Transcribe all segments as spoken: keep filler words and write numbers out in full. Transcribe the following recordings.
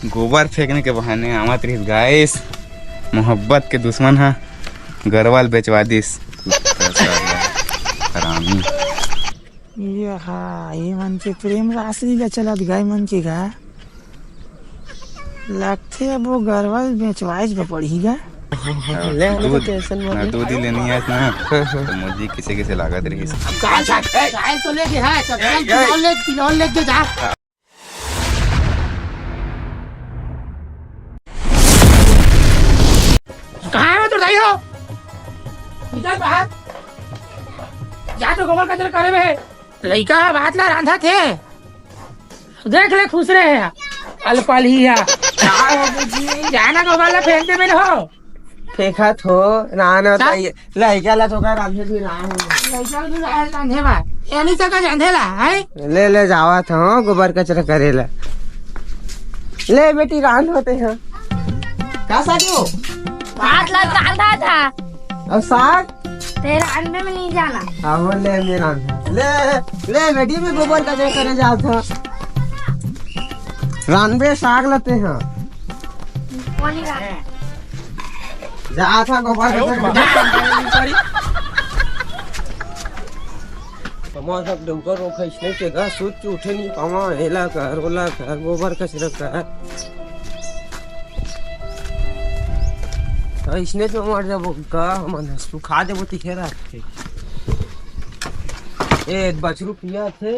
गोबर फेंकने के बहाने आवत रहिस गाइस, मोहब्बत के दुश्मन हा गरवा ल बेचवा दिस। कुत्ता साला, हरामी। ये हा, ये मन के प्रेम रासलीला चलत गा, ये मन के गा। लगथे अब वो गरवा ल बेचवाएच बर पड़ही गा। ले, ले, दूध, तो tension मत ना ले। दूध ही लेनी है ना, तो मुझे किसे किसे लागत रही। अब कहाँ जा? ए, चाय तो लेके है, सब ए, चाय ए। पिलौन ले, पिलौन लेके जा। कहाँ है वो तो दाई हो? इधर बाहर। जा तो गोबर कचरा करे में। लइका हा भात ला रांधत हे। देख ले खुसरे हे। अलपल ही हा। का हो बुजी? जाना गोबर ला फेंक दे मेरे हो। फेंकत हो, रान का? बताइए। लइका ला तो का रांधे भी रान। लइका ला तो रांधे बा। ये नहीं सका रांधे ला, हैं? ले, ले जावत हो गोबर कचरा करे ला। ले बेटी, रांध होते हैं। का साजू? भात ला रांधा था। और साग? तेरा अंडे में नहीं जाना। हाँ, वो ले मेरा। ले, ले बेटी, मैं गोबर कचरा करे जात हूँ। रांधबे साग लेते हैं। वो नहीं जाना। जा था गोबर कचरा करे। हमार सब डउका रोग है, इसने के गा, सुत के उठे नहीं पावा, एला कर, ओला कर, गोबर कचरा कर। त इसने तो मर जाबो का, हमन सुखा देबो तिखेरा। ए, बछरू पिया थे।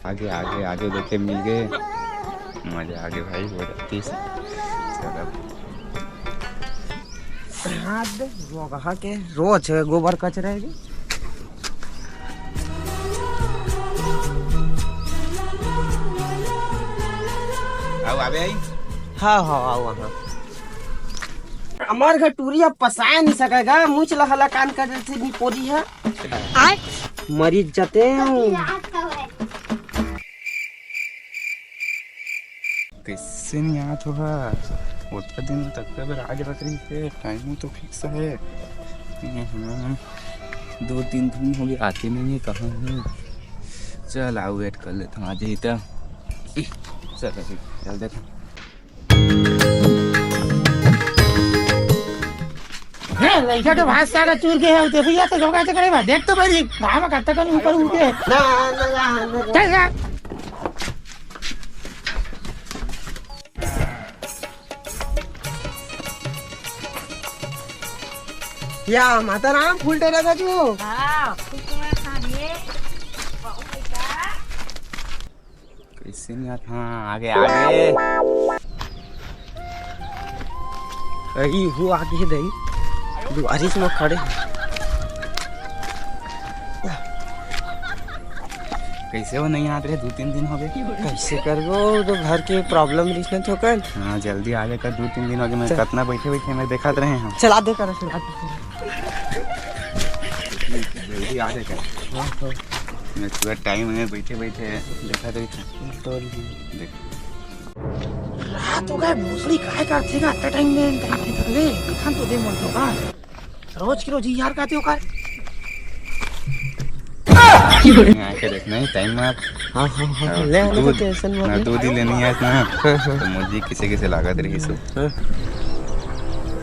आगे, आगे, आगे देखे मिल गए। मजा आगे भाई, हो जाती। चलो। हाथ दे, वो कहा के रोज गोबर कचरा है। आओ, आवे आई। हाँ, हाँ, आओ, हाँ। हमार घर टूरी अब पसाए नहीं सकेगा, मुँह चला हला कान कर देते नहीं पोरी है। आय। मरी जाते हैं। कइसे नहीं आत होगा? ओतका दिन तक तो बेर आ जावत रहिस हे, टाइम तो फिक्स है। हम्म, दो तीन दिन हो गए आते नहीं है, कहाँ है? चल, आओ, वेट कर लेता हूँ, आ जाइए तो। चल, अभी चल देता हूँ। हे, लइका के भात साग चूर के हे, उते भैया तो धोखा से करे बा। देख तो बड़ी, घाम कत्ता कन ऊपर उठे। ना, ना, ना, ना। चल, चल। या माता राम, फूल टोरा का तू। हाँ, फूल टोरा था ये। बहुत बेटा। कइसे नहीं आत? हाँ, आगे, आगे। अई, वो आगे है दई। दुआरी से मैं खड़े। कइसे वो नहीं आत रहे? दो तीन दिन हो गए। कइसे करबो? तो घर के प्रॉब्लम रहिस ना थोकन। हाँ, जल्दी आ जाकर, दो तीन दिन हो गए। मैं चल। कतना बैठे बैठे मैं देखत रहे हम। चल, आ दे कर, चल, आ दे कर। जल्दी आ जाकर। हाँ, हाँ। मैं पूरा टाइम में बैठे बैठे देखत रहे थे। तो देख। रात हो गए, भोसड़ी काय करथे गा, अत्ता टाइम में, टाइम तक ले, कथन तो दे मन तो का। रोज की रोज यार कहते हो का? यहाँ के देखना है टाइम में आप। हाँ, हाँ, हाँ, हाँ, ले, ले, दूध, तो टेंशन मत ना ले। दूध ही लेनी है ना, हाँ, हाँ। तो मुझे किसे किसे लागत रही सो। हाँ।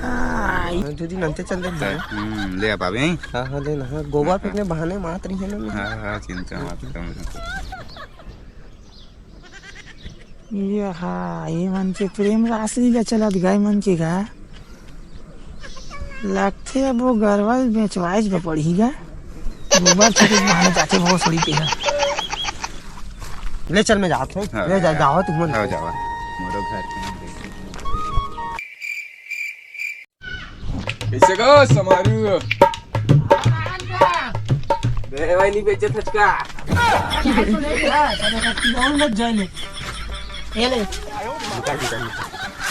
हाँ, दो दिन अंते चल देते हैं। हम्म, ले आप आवे हैं। हाँ, हाँ, ले ना, हाँ, गोबर हाँ, फेंकने हाँ। बहाने मात रही है ना। हाँ, हाँ, चिंता मत करो। ये हा, ये मन के प्रेम रासलीला चलत गा, ये मन के गा। लगथे अब वो गरवा ल बेचवाएच बर पड़ही गा। गोबर फेंके के बहाने जाथे भोसड़ी के हा। ले चल, मैं जात हूँ। हाँ, ले जा, हाँ। जाओ तुम मन। हाँ, जाओ। मोरो घर के हम देख लेते हैं। कइसे गो समारू? दे भाई, नहीं बेचत हच का?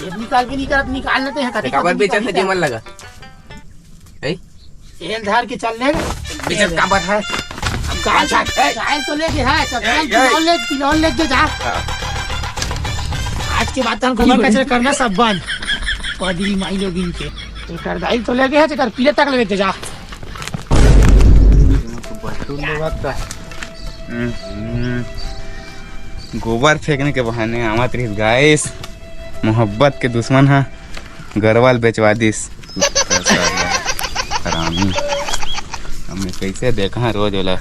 ये निकाल भी नहीं करत, निकाल लेते हैं, काबर बेचत है जीवन लगा? ए? एल धार के चल ले। बेचत काबर है? अब गाय, अच्छा, ए। गाय तो ले दे, हाँ, सब ए, गाय ए। पिलौन ले, पिलौन ले दे जा। हाँ। आज के बाद हम गोबर कचरा करना सब बंद। पादरी माई लोग इनके। एकर दाई तो ले गए हैं, एकर पीले तक ले दे जा। हम्म, हम्म। गोबर फेंकने के बहाने आवत रहिस गाइस, मोहब्बत के दुश्मन हा गरवा ल बेचवा दिस। कुत्ता साला, हरामी। अब मैं कैसे देखा रोज ओला।